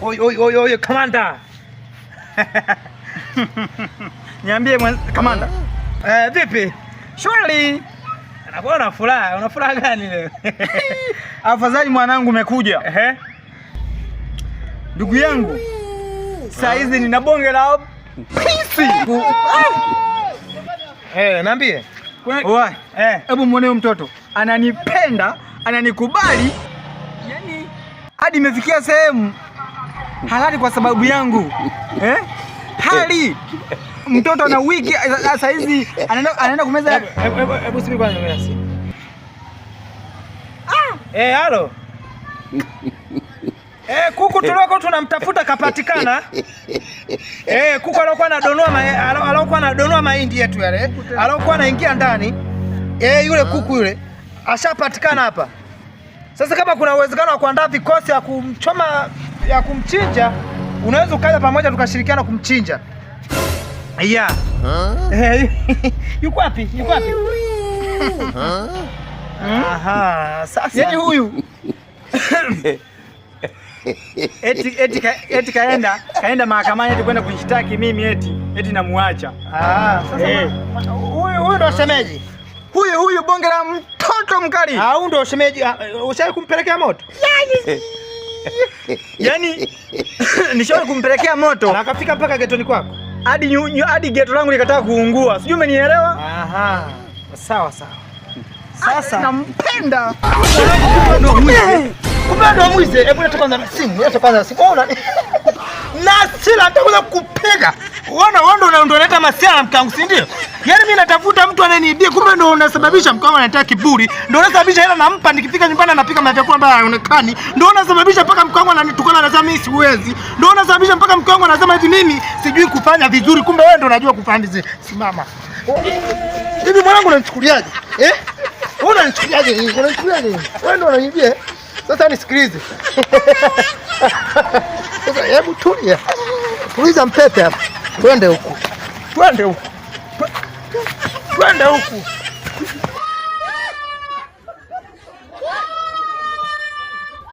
Oi, oi, oi, oi, kamanda. Niambie kamanda. Eh, vipi? Shwari. Anakuwa na furaha. Una furaha gani leo? Afadhali mwanangu umekuja. Ehe. Ndugu yangu, saa hizi nina bonge la pisi. Eh, niambie. Oa, Eh. hebu muone huyu mtoto. Ananipenda, ananikubali. Yaani hadi imefikia sehemu halali kwa sababu yangu. Eh? Hali mtoto ana wiki saa hizi anaenda kumeza. Hebu hebu hebu subiri kwanza ngoja simu. Ah, eh, halo. Eh, kuku tuliokuwa tunamtafuta kapatikana. Eh, kuku aliokuwa anadonoa mahindi yetu yale, aliokuwa anaingia ndani. Eh, yule kuku yule ashapatikana hapa. Sasa kama kuna uwezekano wa kuandaa vikosi ya kumchoma ya kumchinja, unaweza ukaja pamoja tukashirikiana kumchinja. Yeah. Eh, yuko wapi? Yuko wapi? Aha, sasa Yaani huyu eti kaenda mahakamani eti kwenda kunishtaki mimi eti namuacha. Ah, sasa Eh. huyu ndo shemeji. Huyu bonge la mtoto mkali. Ah, huyu ndo shemeji. Ah, ushawahi kumpelekea moto? Yaani nishawahi kumpelekea moto Na akafika mpaka getoni kwako. hadi geto langu likataka kuungua. Sijui umenielewa? Aha. Sawa sawa. Sasa Nampenda. Kumbe ndo mwizi. Hebu leta kwanza simu, leta kwanza simu. Ona. Na sila nitakuja kukupiga. Unaona wewe ndo unaleta masiara na mke wangu, si ndio? Yaani mimi natafuta mtu anayeniibia, kumbe ndo unasababisha mke wangu anataka kiburi. Ndo unasababisha hela nampa, nikifika nyumbani anapika vyakula ambavyo haionekani. Ndo unasababisha mpaka mke wangu ananitukana anasema mimi siwezi. Ndo unasababisha mpaka mke wangu anasema hivi mimi sijui kufanya vizuri, kumbe wewe ndo unajua kufanya vizuri. Simama. Hivi mwanangu unanichukuliaje? Eh? Wewe unanichukuliaje hivi? Unanichukuliaje hivi? Wewe ndo unaniibia. Eh? Sasa nisikilize. Sasa hebu tulia. Tuliza mpepe hapa. Twende huku. Twende huku. Twende huku.